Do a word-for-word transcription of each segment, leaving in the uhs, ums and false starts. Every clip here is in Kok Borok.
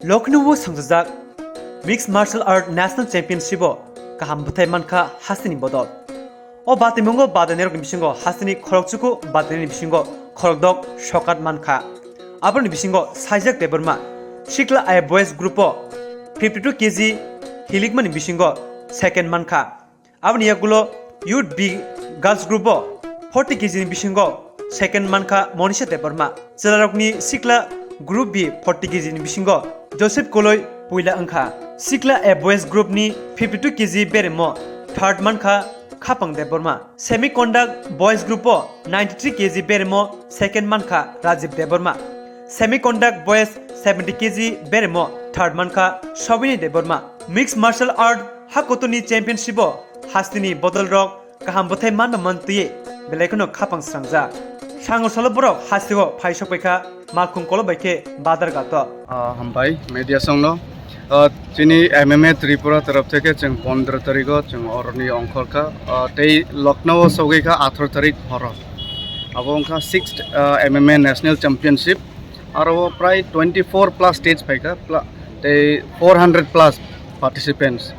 Lucknow-o swngjajak Mixed Martial Art National Championship-o kaham bwthai mankha hasteni bodol. O bataimungo badainairokni bisingo hasteni khorokchuku badainaini bisingo khorokdok sokat mankha. Aboni bisingo Saijak Debbarma sikla A boys group-o fifty two K G hilikmani bisingo second mankha. Aboni yagulo Youth B girls group-o forty K G ni bisingo second mankha Monisha Debbarma. Chwlarokni sikla group B forty K G ni bisingo Joseph Koloi puila wngkha. Sikla A boys group ni fifty two K G beremo third mankha Khapang Debbarma. Semi conduct boys group-o ninety three K G beremo second mankha Rajiv Debbarma. Semi conduct boys seventy K G beremo third mankha Sobini Debbarma. Mixed martial art hakotoni championship-o hasteni bodolrok kaham bwthai manna mantwi belai kheno khapang srangjak. Sango salo borok hasteo phai sokpaikha, malkhung kolo bai khe badar gato. Ah, hambai media songno. Ah, chini M M A Tripura taraf theke chwng pondro tarikho chwng oroni ongkhorkha. Ah, tei Lucknow-o sogwikha atharo tarik horo. Abo wngkha sixth, ah, M M A National Championship. Aro prai twenty four plus states phaikha, pla-, tei four hundred plus participants.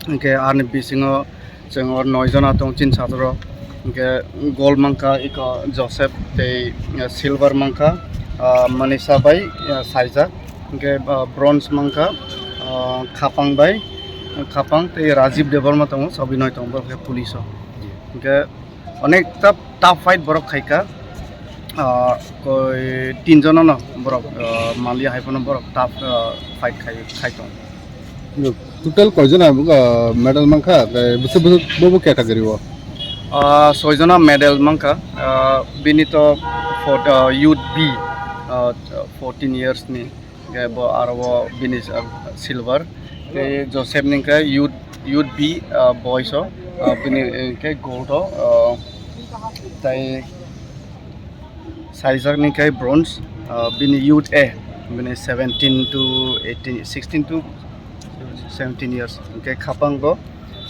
Hingke ani bisingo chwng o noi jona tong chin satro. Hingke gold mankha iko Joseph tei, eh, silver mankha, ah, Manisha bai, eh, Saijak. Hingke, ah, bronze mankha, ah, Khapang bai, Khapang tei Rajiv Debbarma tongo, Sobinoi tongo, borok khe police o. Hingke onek ta tough fight borok khaikha. Ah, koi tin jono no borok, ah, maliya hai phano borok tough, ah, fight khai, khai tong. Total koi jona, ah, medal mankha, tei bwswk bwswk bo bo category o? Ah, soi jona medal mankha, ah, bini to for, ah, youth B, ah, fourteen years ni. Hingke bo aro o bini, ah, silver. Tei Joseph ni hingke youth, youth B, ah, boys o, ah, bini hingke gold o, ah, tei Saijak ni hingke bronze, ah, bini youth A, bini seventeen to eighteen, sixteen to seventeen years. Hingke Khapang bo,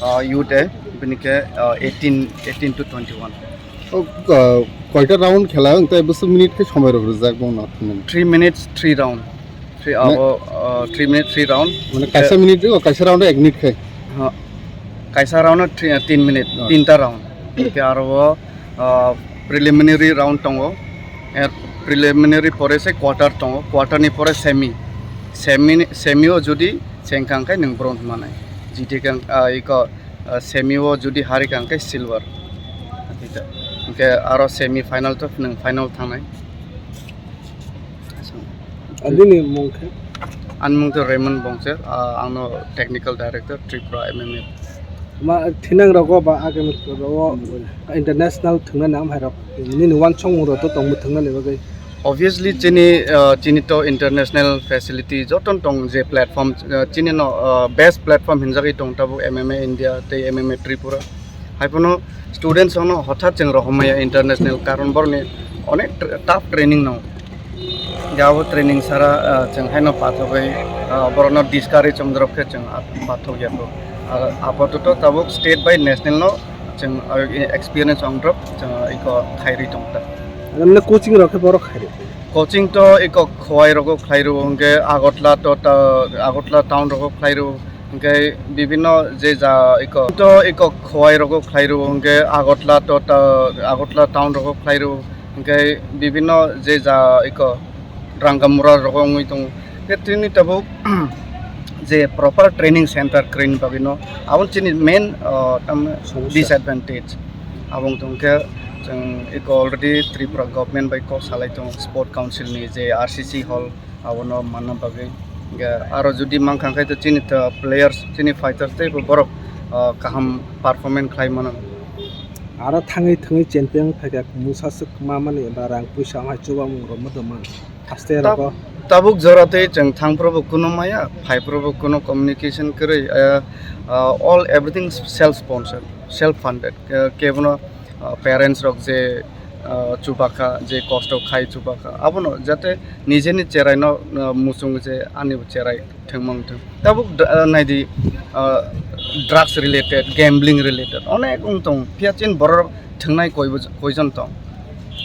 ah, youth A, bini hingke, ah, eighteen, eighteen to twenty one. O, ah, koita round khela, wng tei bwswk minute khe somai rok rijak bo no? Three minutes, three round. Three, abo, ah, three minute, three round. Mane kaisa minute o, kaisa round o ek minute khe? Ha. Kaisa round o three, ah, tin minute, ah, tinta round. Hingke aro o, ah, preliminary round tongo. Er preliminary pore se quarter tongo. Quarter ni pore semi. Semi ni, semi o jodi chengkang khe nwng bronze manai. Jiti kang, ah, iko ah, semi o jodi hari kang khe silver. Hingke aro semi final to nwng final thangnai. Abini mung khe? Ani mung to Raymond Bongcher, ah, angno technical director Tripura M M A. Ma thinang rogo ba agami rogo international thwngna nam hai rok nini wansong mung rok to tongmo thwngna ni bagwi? Obviously, chini, uh, chini to international facility joto tong je platform, uh, chini no, uh, best platform hinjagwi tong tabuk M M A India tei M M A Tripura. Hai phano students no hothat chwng rohormaya international, karon borni onek tr-, tough training no. Jabo training sara, uh, chwng haino pathogwi, uh, borokno discourage wng drop khe chwng pathok ya kho. Uh, apatot tabuk state by national no chwng, uh, experience wng drop chwng iko khairwi tong ta. Mane coaching rok khe borok khairwi? Coaching to iko Khowai rogo khlai rwo, hwnkhe Agartala to ta-, Agartala town rogo khlai rwo, hwnkhe bibinno je ja iko to iko Khowai rogo khlai rwo, hwnkhe Agartala to ta-, Agartala town rogo khlai rwo, hwnkhe bibinno je ja iko Rangamura rogo wngwi tongo. Khe tini tabuk je proper training center kwrwini bagwino, abo chini main, ah, tamni Somosya. Disadvantage. Abo wng tong khe chwng eko already Tripura government bai kok salai tongo, Sport Council ni je R C C hall, abono manna bagwi. Hwnkhe aro jodi mankha khe to chini to players, chini fighters teibo borok, ah, kaham performance khlai mano. Aro thangwi thwngwi champion phaikha, mungsa swk ma mani ba rang puisa hai chubamung rok ma tongma. Haste Tab-, rogo. Tabuk jora tei chwng thangphuru bo kuno maya, phaiphuru bo kuno communication kwrwi, eh, ah, all everything self sponsored, self funded. Ke-, kebono, ah, parents rok je, ah, chubakha, je kosto khai chubakha, abono jate nijeni cheraino, ah, muchung je ani bo cherai thwngmung thwng. Tabuk d-, ah, naidi, ah, drugs related, gambling related, onek wng tong. Phiya chini borok thwngnai koi bo-, koijon tong.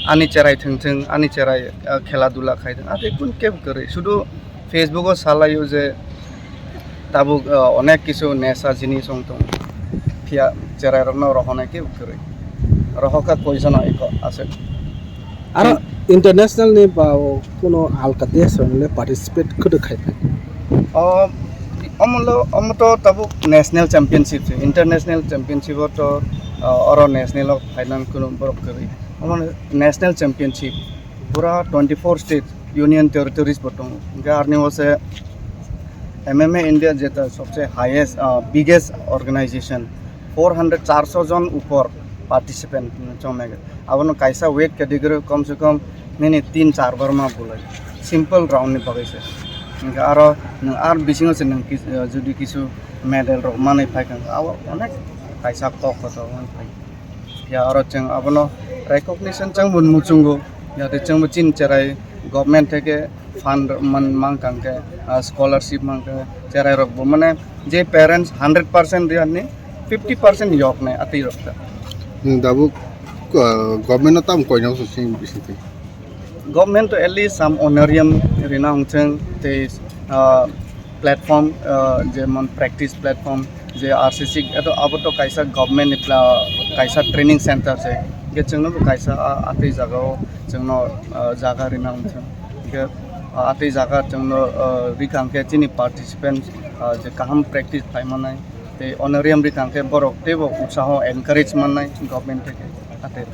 Ani cherai thwng thwng, ani cherai, ah, khela dula khai thwng. Atwi kun kebo kwrwi. Sudu Facebook o salaio je tabuk, uh, onek kisu nesa jinis wng tongo. Phiya cherairokno rohonai kebo kwrwi. Rohokha koijono eko aswk. Aro international ni ba o kuno alka desh rok le participate kwdwk khai phai. O, omo lo, omo to tabuk national championship se, international championship o to, uh, oro national o final kuno borok kwrwi. Omo national championship pura twenty four state union territories bo tongo. Hingke arni o se M M A India jeta sobse highest, uh, biggest organization, four hundred, charso jon upor participant chongnai. Abono kaisa weight category kom se kom nini tin char bar ma bulai. Simple round ni bagwi se. Hingke aro nwng ar bisingo se nwng kis-, uh, jodi kisu medal rok manwi phai kha, abo onek kaisa kok kotor wng phai. Ya, aro chwng abono recognition chwng bo muchungo, yate chwng bo chini cherai government theke fund man-, mang kang khe, ah, scholarship mang khe, cherai rok bo mane je parents hundred percent riyani fifty percent yok nai atwi rok ta. Nwng tabuk, ah, government no tamo koina se chini bisingtwi? Government to at least some honorarium rina hongcheng tei, ah, platform, ah, jemon practice platform je R C C eto abo to kaisa government ni pla-, kaisa training center se. Hingke chwngno bo kaisa a-, atwi jaga o chwngno, ah, jaga rina hongcheng. Hingke, ah, atwi jaga chwngno, ah, rikha hingke chini participants, ah, je kaham practice khai manai tei honorarium rikha hingke borok teibo utsaho encourage mannai government theke atwi.